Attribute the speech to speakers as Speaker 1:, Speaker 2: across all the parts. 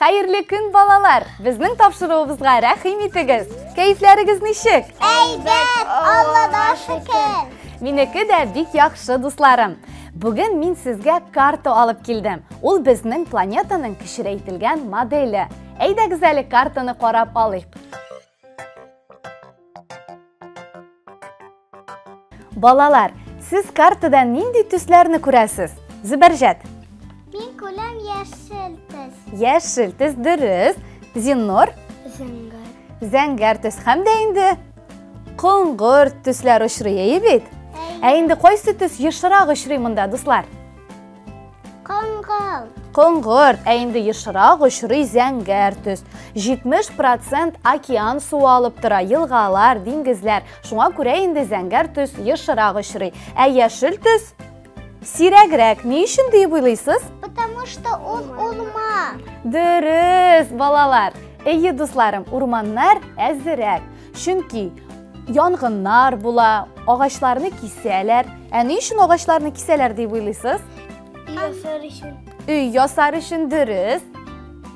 Speaker 1: Хәерле көн, балалар! Безнең тапшыруыбызга рәхим итегез. Кәефләрегез ничек?
Speaker 2: Әйбәт, Аллага шөкер.
Speaker 1: Минеке дә бик яхшы, дусларым. Бүген мин сезгә карта алып килдем. Ул безнең планетаның кечерәйтелгән моделе. Әйдәгез әле картаны карап алыйк. Балалар, сез картада нинди төсләрне күрәсез? Зөбәрҗәт.
Speaker 2: Мин күрәм яшел төс.
Speaker 1: Яшел төс дөрес. Зиннур?
Speaker 2: Зәңгәр.
Speaker 1: Зәңгәр төс һәм дә инде коңгырт төсләр очрый, әйе бит? Ә инде кайсы төс ешрак очрый монда, дуслар?
Speaker 2: Коңгырт.
Speaker 1: Коңгырт, ә инде ешрак очрый зәңгәр төс. 70% океан суы алып тора, елгалар, диңгезләр. Шуңа күрә инде зәңгәр төс ешрак очрый. Ә яшел төс сирәгрәк. Ни өчен диеп уйлыйсыз?
Speaker 2: Потому что ул урман.
Speaker 1: Дөрес, балалар. Әйе, дусларым, урманнар әзерәк. Чөнки янгыннар була, агачларны кисәләр. Ә ни өчен агачларны кисәләр дип уйлыйсыз?
Speaker 2: Өй ясар өчен.
Speaker 1: Өй ясар өчен дөрес.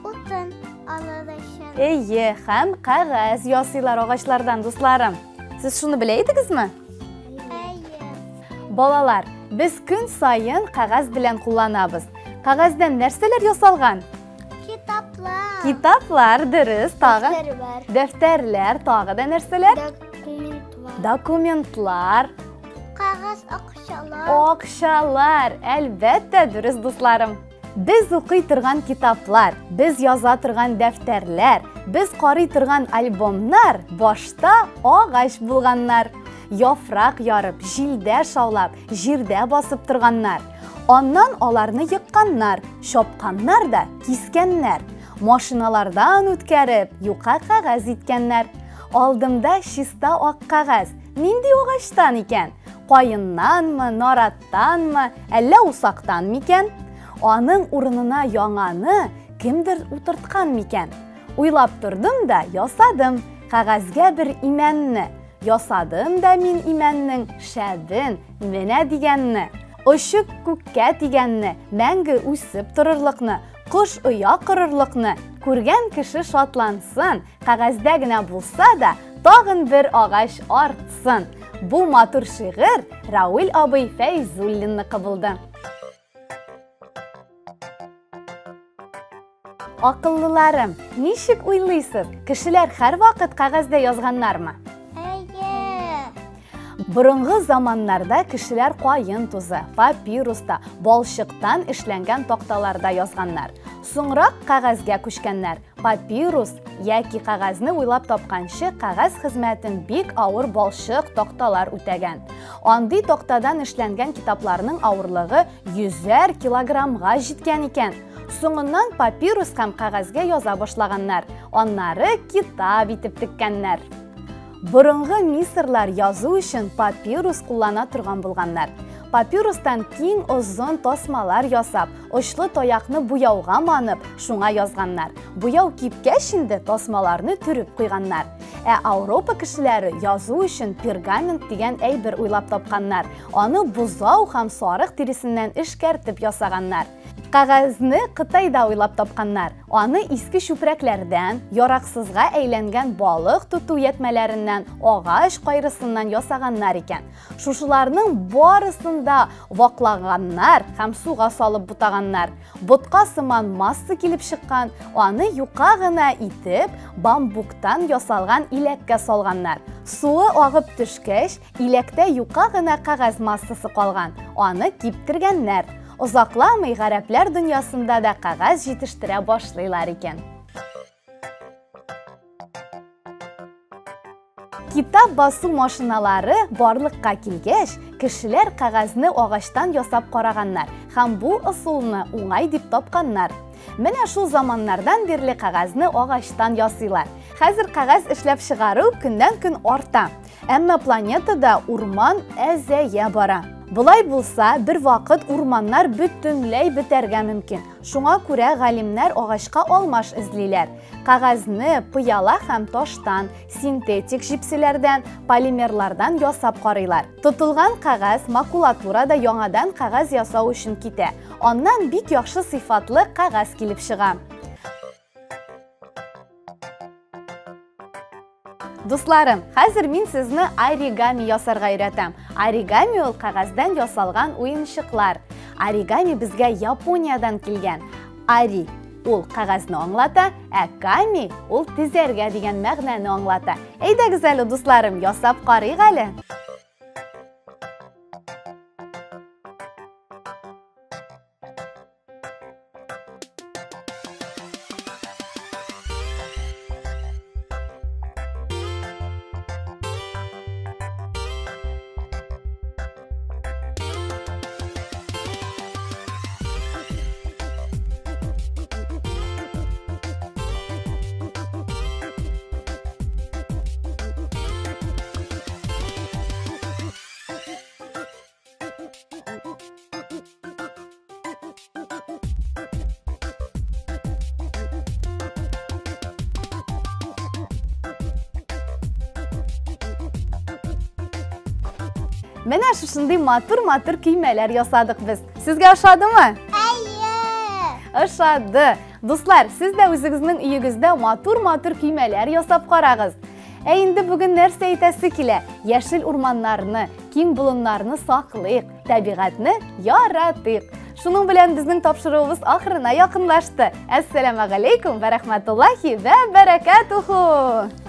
Speaker 2: Утын алыр өчен.
Speaker 1: Әйе, һәм кәгазь ясыйлар агачлардан, дусларым. Сез шуны белә идегезме?
Speaker 2: Әйе.
Speaker 1: Балалар, без көн саен кәгазь белән кулланабыз. Кәгазьдән нәрсәләр ясалган?
Speaker 2: Китаплар.
Speaker 1: Китаплар, дөрес, тагы.
Speaker 2: Дәфтәрләр.
Speaker 1: Дәфтәрләр, тагы да нәрсәләр?
Speaker 2: Документлар.
Speaker 1: Документлар.
Speaker 2: Кәгазь акчалар.
Speaker 1: Акчалар, әлбәттә, дөрес, дусларым. Без укый торган китаплар, без яза торган дәфтәрләр, без карый торган альбомнар башта агач булганнар. Яфрак ярып, җилдә шаулап, җирдә басып торганнар. Аннан аларны екканнар, чапканнар да кискәннәр. Машиналардан үткәреп, юка кәгазь иткәннәр. Алдымда чиста ак кәгазь. Нинди агачтан икән? Каеннанмы, нараттанмы, әллә усактан микән? Аның урынына яңаны кемдер утырткан микән? Уйлап тордым да ясадым кәгазьгә бер имәнне. Ясадым да мин имәннең шәбен, менә дигәнне. Очып күккә тигәнне, мәңге үсеп торырлыкны, кош оя корырлыкны, күргән кеше шатлансын, кәгазьдә генә булса да, тагын бер агач артсын. Бу матур шигырь Рауил абый Фәйзуллинныкы булды. Акыллыларым, ничек уйлыйсыз, кешеләр һәрвакыт кәгазьдә язганнармы?
Speaker 2: Әйе.
Speaker 1: Борынгы заманнарда кешеләр каен тузы, папируста, балчыктан эшләнгән такталарда язганнар. Соңрак кәгазьгә күчкәннәр. Папирус яки кәгазьне уйлап тапканчы кәгазь хезмәтен бик авыр балчык такталар үтәгән. Андый тактадан эшләнгән китапларның авырлыгы йөзәр килограммга җиткән икән. Соңыннан папирус һәм кәгазьгә яза башлаганнар. Аннары китап итеп теккәннәр. Борынгы мисырлар язу өчен папирус куллана торган булганнар. Папирустан киң озын тасмалар ясап, очлы таякны буяуга манып, шуңа язганнар. Буяу кипкәч инде тасмаларны төреп куйганнар. Ә Ауропа кешеләре язу өчен пергамент дигән әйбер уйлап тапканнар. Аны бозау һәм сарык тиресеннән эшкәртеп ясаганнар. Кәгазьне Кытайда уйлап тапканнар. Аны иске чүпрәкләрдән, яраксызга әйләнгән балык тоту ятмәләреннән, агач кайрысыннан ясаганнар икән. Шушыларның барысын да ваклаганнар һәм суга салып бутаганнар. Ботка сыман масса килеп чыккан, аны юка гына итеп, бамбуктан ясалган иләккә салганнар. Суы агып төшкәч, иләктә юка гына кәгазь массасы калган. Аны киптергәннәр. Озакламый гарәпләр дөньясында да кәгазь җитештерә башлыйлар икән. Китап басу машиналары барлыкка килгәч, кешеләр кәгазьне агачтан ясап караганнар һәм бу ысулны уңай дип тапканнар. Менә шул заманнардан бирле кәгазьне агачтан ясыйлар. Хәзер кәгазь эшләп чыгару көннән-көн арта. Әмма планетада урман әзәя бара. Болай булса, бер вакыт урманнар бөтенләй бетәргә мөмкин. Шуңа күрә галимнәр агачка алмаш эзлиләр. Кәгазьне пыяла һәм таштан, синтетик җипселәрдән, полимерлардан ясап карыйлар. Тотылган кәгазь макулатурада яңадан кәгазь ясау өчен китә. Аннан бик яхшы сыйфатлы кәгазь килеп чыга. Дусларым, хәзер мин сезне оригами ясарга өйрәтәм. Оригами ул кәгазьдән ясалган уенчыклар. Оригами безгә Япониядән килгән. Ари ул кәгазьне аңлата, ә ками ул тезәргә дигән мәгънәне аңлата. Әйдәгез әле, дусларым, ясап карыйк әле. Менә шушындый матур-матур көймәләр ясадык без. Сезгә ошадымы?
Speaker 2: Әйе!
Speaker 1: Ошады. Дуслар, сез дә үзегезнең өегездә матур-матур көймәләр ясап карагыз. Ә инде бүген нәрсә әйтәсе килә? Яшел урманнарны, киң болыннарны саклыйк, табигатьне яратыйк. Шуның белән безнең тапшыруыбыз ахырына якынлашты. Әссәламәгаләйкүм вә рәхмәтуллаһи вә бәрәкәтүһү.